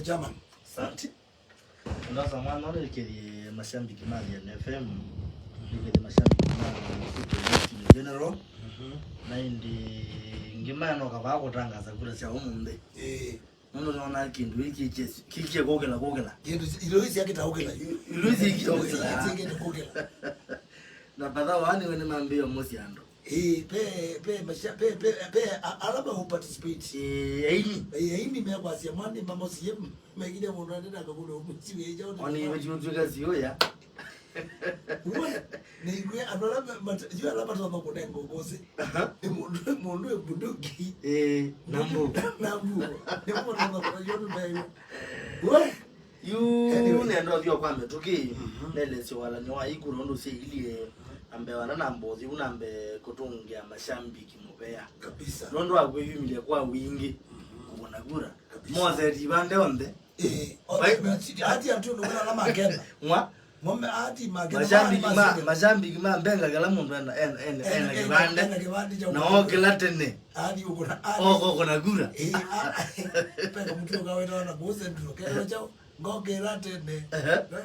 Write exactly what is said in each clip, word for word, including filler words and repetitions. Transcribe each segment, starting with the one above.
Chairman. Asante. Ndasa mwana ũrĩkĩthie mashabiki ma Thiana F M, rĩkĩthie mashabiki ma City in general. Na ĩndĩ ngĩmaya no kavaa kũtangaza kura sya ũmũnthĩ. Eh. Nũndũ nona kĩndũ ĩkĩ kĩkie kũkĩla kũkĩla. Kĩndũ ilo isi akita kũkĩla. Ilo isi ikita kũkĩla. Ilo isi ikita kũkĩla. Na patha wani wene mambĩo mũsyando. Eh, pe pe masha pe pe pe a- ala ma participate. Eh, aini. Eh, aini me kwa sia mani mamo sie megire mũndũ ande na kakule umusi weja. Oni weji utuka sioya. Nĩikwĩa andũ ala yu ala matonya kũnenga ũkũsĩ. Nĩ mũndũ mũndũ wĩ bunduki. Eh, na mbu. Na mbu. Nĩ mũndũ matonya kũnenga. Yu nenda ũthiwa kwa mĩtũkĩ. Nelesyo walany'o wa ikura ũndũ syailyĩ. Ambe wana na mbothi unambe kũtũngĩa mashambiki mũvea. Kabisa. Nũndũ wa kwĩyumĩlya kwa wingĩ. Kũvũna kura. Mose tivande onthe. Ati atu nukula na makenda. Mwa ngome ati makenda. Mashabiki ma mashabiki ma mbenga kila mundu ena ena ena kivande. Na okila tene. Ati ukuna ati. Oko kuna kura. Peka mtu ukaweta na kuuze ndio kero chao. Ngokela tene.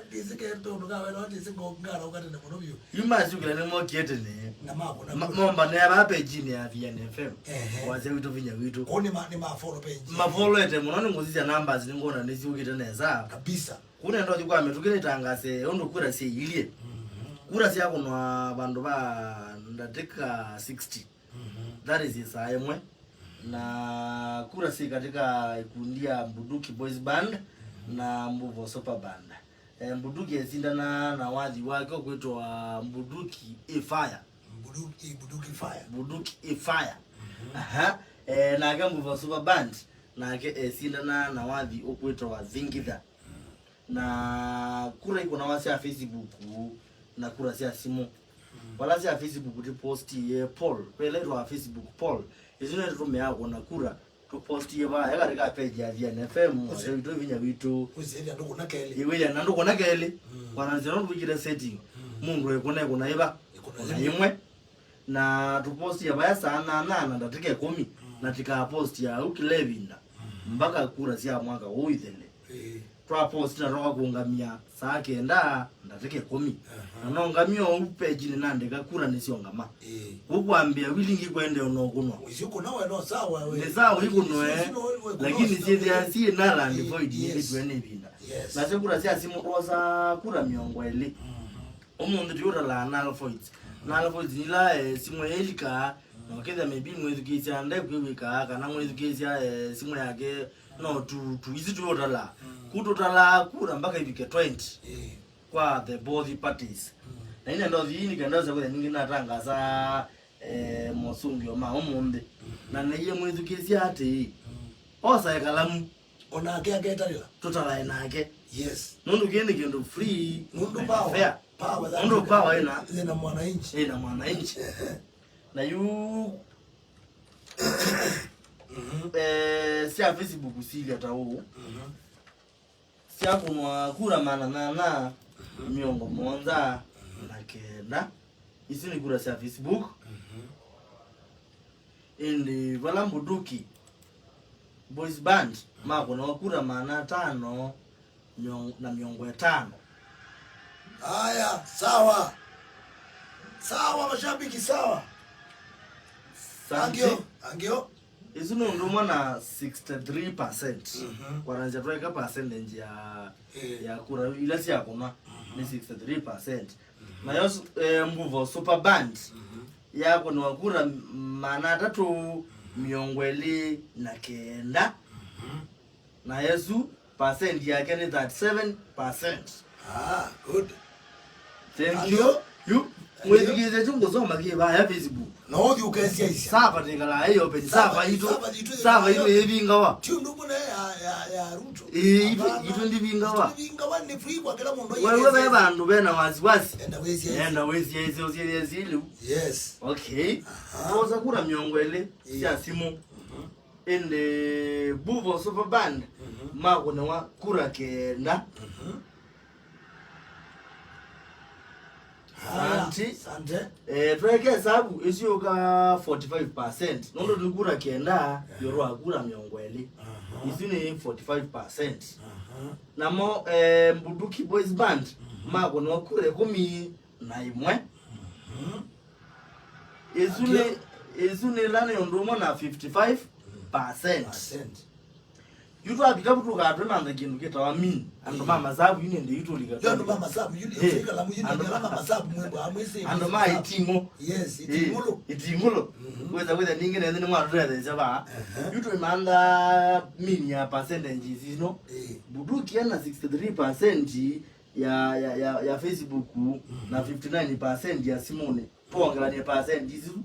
Ndisi kento ukaweta ati singongara ukatene muno biu. Yu masyukĩla nĩmokie tene. Na makũna Ma- kura. Momba nĩ ava pejinĩ ya Thiana F M. Ehe. Wasya witũ vinya witũ. Kũu nĩ ma- nĩ ma follow page. Mafolowete mũno, nĩngũsisya numbers nĩngwona nĩsyũkĩte nesa. Kabisa. Kũu nenda ũthi kwa mĩtũkĩ nĩtangase ũndũ kura syĩilyĩ. Kura syakũnwa vandũ va ndatĩka sixty. That is saa ĩmwe. Na kura syĩ katika ikundi ya Mbuduki Boys Band na Mbuvo Super Band. Eh, Mbuduki esindana na wathi wake ũkwĩtwa Mbuduki A Fire. Mbuduki, Mbuduki Fire. Mbuduki A Fire. Aha. Eh, nake Mbuvo Super Band nake esindana na wathi ũkwĩtwa Thingitha. Na kura ikũnawa sya Facebook na kura sya simũ. Vala sya Facebook tũpostie poll. Kwĩ ĩla ĩtwa Facebook poll. Ĩsu nĩyo tũtũmĩaa kũna kura. Tũpostie vaya katika page ya Thiana F M, wasya witũ vinya witũ. Kwĩsĩthya ndũkũna kelĩ. Ĩwĩya na ndũkũna kelĩ. Kwananzĩa no tũvikĩte setting. Mũndũ ekũna ekũna ĩva. Kũna ĩmwe. Na tũpostie vaya saa nana na ndatĩka ĩkũmi. Na tikapostia au kĩla ĩvinda. Mpaka kura sya mwaka ũũ ithele. Twaposti na twakwũngamya saa kenda ndatĩka ĩkũmi. Na nongamya ũu pejinĩ nandĩka kura nĩsyongama. Kũu kwambĩa wili ngikwendea ũnokũnwa. Nĩ sawa ikũnwe, lakini syĩthĩa syĩ null and void nĩvĩtw'e nĩ ĩvinda. Nasyo kura sya simũ twosaa kura mĩongo ĩlĩ. Ũmũnthĩ tũyũtalaa null voids. Null voids nĩ ila, eh, simũ ĩlikaa, na ũkethĩa maybe mwĩthukĩĩsya ndekwĩw'ĩkaa, kana mwĩthukĩĩsya, eh, simũ yake no tu tu isi tũyũtalaa. Kũu tũtalaa kura mpaka ivike twenty kwa the both parties. Na ine ndothi ii nĩkenda ũsa kwĩthĩa ningĩ natangasa, eh, mosũngĩo ma ũmũnthĩ. Na naie mwĩthukĩĩsya atĩĩ, osae kalamu. Onake aketalĩla. Tũtalae nake. Yes. Nũndũ kĩĩ nĩ kĩndũ free. Nũndũ power. Fair. Power that. Nũndũ power ĩna. Ĩna mwananchi. Ĩna mwananchi. Na yu eh, sya Facebook silya ta ũũ. Syakũnwa kura maana nyanya mĩongo mũonza na kenda. Isu nĩ kura sya Facebook. Ĩndĩ vala Mbuduki Boys Band makũnawa kura maana atano mĩongo- na mĩongo ĩtano. Haya, sawa. Sawa, mashabiki, sawa. Angio, angio. Isu nĩ ũndũ ũmwe na sixty-three percent. Kwananzĩa twaeka percentage ya, ya kura ila syakũnwa nĩ sixty-three percent. Nayo su- eh, Mbuvo Super Band yakũnwa kura maana atatũ mĩongo ĩlĩ na kenda. Na Yesu percent yake nĩ thirty-seven percent. Ah, good. Thank you. You mwĩthukĩĩsya kyu ngũsoma kĩ vaya Facebook. Na ũthi ũkesya isya. Sava tĩkalaa ĩ open. Sava itũ. Sava itũ yĩvingawa. Ti ũndũ mũna ya, ya, ya Ruto. Ĩĩ, itũ, itũ ndivingawa. Ndivingawa nĩ free kwa kila mũndũ. Wewe ve vandũ vena wasiwasi. Enda wĩsya. Enda wĩsya ĩsya ũsyĩthĩa syĩlĩu. Yes. Okay. Twosa kura mĩongo ĩlĩ sya simũ. Ĩndĩ Buvo Super Band makũnĩwa kura kenda. Asante. Asante. Eh, tweke hesabu, ĩsu yũka forty-five percent. Nũndũ nĩ kura kenda, ĩũlũ wa kura mĩongo ĩlĩ. Aha. Ĩsu nĩ forty-five percent. Aha. Namo, eh, Bunduki Boys Band, mhm, makũnwa kura ĩkũmi na ĩmwe. Mhm. Ĩsu nĩ, ĩsu nĩ ĩla nĩ ũndũ ũmwe na fifty-five percent. Percent. Yu twavika vu tũkaa twĩmantha kĩndũ kĩtawa mean. Andũ ma masavu yu nĩndĩ yu tũlika. Yu andũ ma masavu yu nĩ, eh, kalamu yu nĩ andũ ala ma masavu mwembo amwĩsĩ. Andũ ma itimũ. Yes, eh, itimũlũ. Itimũlũ. Mhm. Wĩsa wĩtha ningĩ nethĩ nĩ mwatũtetheesya vaa. Aha. Yu twĩmantha mean ya percentages ino. Eh. Bunduki ena sixty-three percent ya, ya, ya, ya Facebook, mhm, na fifty-nine percent ya simũnĩ. Twongelanie percent isu,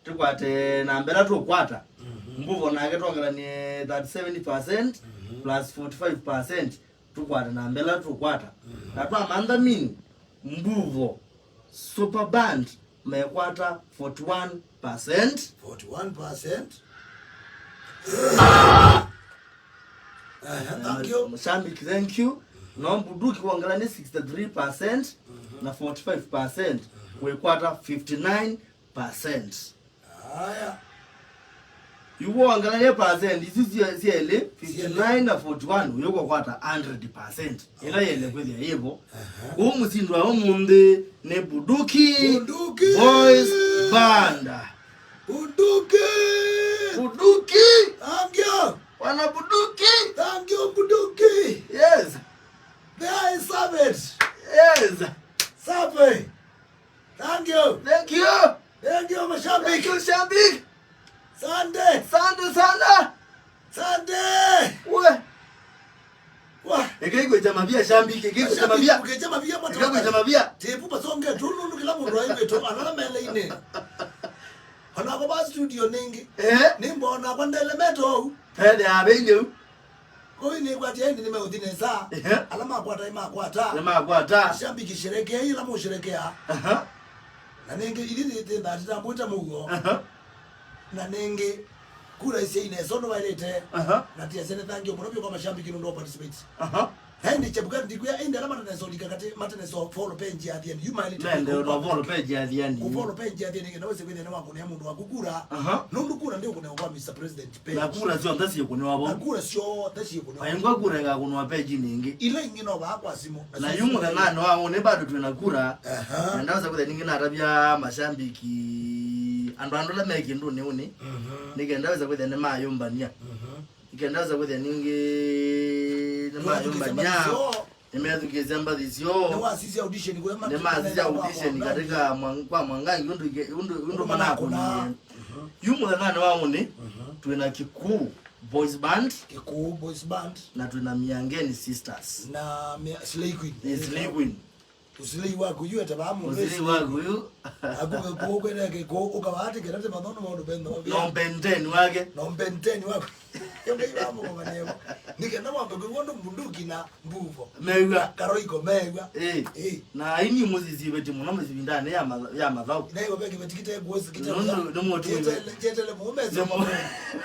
tũkwate namba ĩla tũkwata. Mhm. Mbuvo nake twongelanie thirty-seven percent, mhm, plus forty-five percent, tũkwate namba ĩla tũkwata. Mhm. Na twamantha mean, Mbuvo Super Band mekwata forty-one percent. Forty-one percent. Aha, thank you. Mashambiki, thank you. No Bunduki kwongela nĩ sixty-three percent, mhm, na forty-five percent, mhm, kwĩkwata fifty-nine percent. Aya. Yu wongela nĩ percent isu syelĩ, fifty-nine na forty-one, ũyũkũkwata hundred percent. Ĩla yĩle kwĩthĩa yĩvo. Aha. Kũu mũsindi wa ũmũnthĩ nĩ Bunduki. Bunduki. Boys Band. Bunduki! Bunduki! Thank you! Wana Bunduki! Thank you, Bunduki! Yes! There I serve it! Yes! Serve! Thank you! Thank you! Thank you, mashabiki! Thank you, shabiki! Sande! Sande sana! Sande! We! Wa. Eka igwe cha mavia shambi, eka igwe cha mavia. Eka igwe cha mavia. Tepu pasonge tu nunu kila mundu aiwe tu anala mele ine. Ona kwa ba studio ningi. Eh? Nimbo ona kwa ndele meto. Pele abenye. Koi ni kwa tiendi ni meuthi nesa. Eh? Ala makwata, makwata. Ala makwata. Shambi kisherekea ila musherekea. Aha. Na ningi ili ni tenda tita mwita mugo. Aha. Na ningi kura isyaine so nĩwaĩlĩte. Aha. Na tiasene thank you mũno vyũ kwa mashabiki nũndũ wa participate. Aha. Hendi Chebukati ndikwĩa ĩndĩ ala matanesa ũlika katĩ matanesa follow page ya Athiani yu maĩlĩte mende kwĩka no follow page ya Athiani. Ku follow page ya Athiani kana wese kwĩthĩa nĩwakũnĩa mũndũ waku kura. Aha. Nũndũ kura ndio kũnĩa kwa Mister President page. Na kura syonthe syĩkũnĩwa vo. Na kura syonthe syĩkũnĩwa. Aingwa kura ĩkakũnwa page ningĩ. Ila ingĩ no vaa kwa simũ. Na yu mũthenyanĩ wa ũnĩ bado twĩna kura. Aha. Na ndaweza kwĩthĩa ningĩ natavya mashabiki andũ andũ ala me kĩndũnĩ ũnĩ. Mhm. Nĩkenda weza kwĩthĩa nĩmayũmbania. Mhm. Nĩkenda weza kwĩthĩa ningĩ nĩmayũmbania. Nĩmethukĩĩsya mbathi syoo. Nĩmasisya audition kũya mate-, nĩmasisya audition katika mwang-, kwa Mwangangi ũndũ ike-, ũndũ, ũndũ manakũnie. Mhm. Yu mũthenyanĩ wa ũnĩ, mhm, twĩna Kikuu Boys Band. Kikuu Boys Band. Na twĩna Miangeni Sisters. Na Mia-, Slay Queen. Yes, Slay Queen. Ũsilei waku yu ete vaa mũndũ ũsilei waku yu. Akume kũkwene kĩkũ ũkawatĩkĩla te mathono maũndũ pendo. No mbenteni wake. No mbenteni waku. Yo ngai vaa mũkomanevo. Nĩkenda wambe kwĩw'a ũndũ Bunduki na Mbuvo. Mew'a. Karoiko mew'a. Eh. Eh. Na aini mũsisivetĩ mũno mĩsivindanĩ ya matha-, ya mathaũ. Nayo veke vetikite kuosi kite. Nũndũ nĩ mũtumĩ. Jetele mũmbe.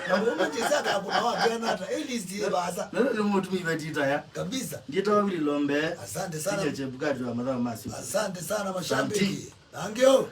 Na mũmbe jisaka kuna wake nata. At least ye basa. Nũndũ nĩ mũtumĩ vetita ya. Kabisa. Ndiĩtawa Willy Lombe. Asante sana. Kinya Chebukati wa mathaũ ma siku. Asante sana mashabiki. Asante. Thank you.